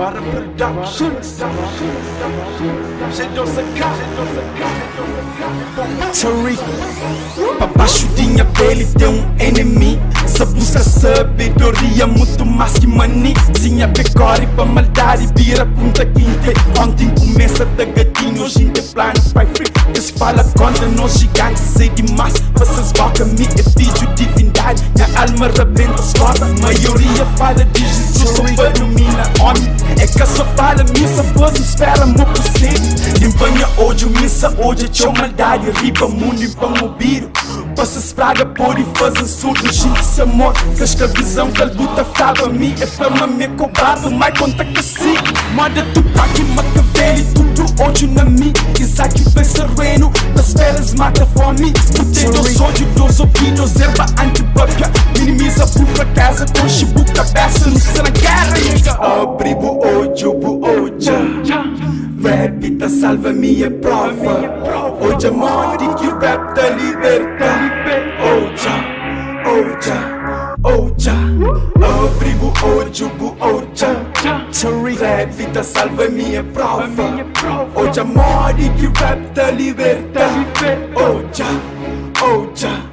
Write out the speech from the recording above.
Bora Productions G2K. Pa baxu di nha peli ten un enemy Sa buska sabedoria mutu más ki money Si nha pe kori pa maldadi bira punta kinte Onti N kumesa ta gatinha oji N ten planu pai free Kes fala kontra nos gigantis é dimás Pa ses boka mi é fidju divindadi Nha alma rabenta skorda Maioria fala di Jizus so pa dumina omi É ka so fala mi sa faze N spera mo persebe Limpa nha odju mi sa odja txeu maldadi Riba mundu inpan obidu Pa ses praga pode faze-m surdu N xinti se amor ka skravizan Fla-l bu ta flaba mi E fla ma mi é kobardu Mai konta ka si Moda Tupac i Machiavelli Tudu odju na mi Isaac fla se reinu Ta spera es mata fomi Bu ten dos odju, dos obidos Erba anti papia Minimiza bu frakeza Konxe bu kabesa Nu sta na gera nigga Abri bu odju bu odja Rap ta salva mi é prova Odja modi ki rap ta liberta Odja, odja, odja Abri bu odju bu odja Rap ta salva mi é prova Odja modi ki rap ta liberta Odja, odja.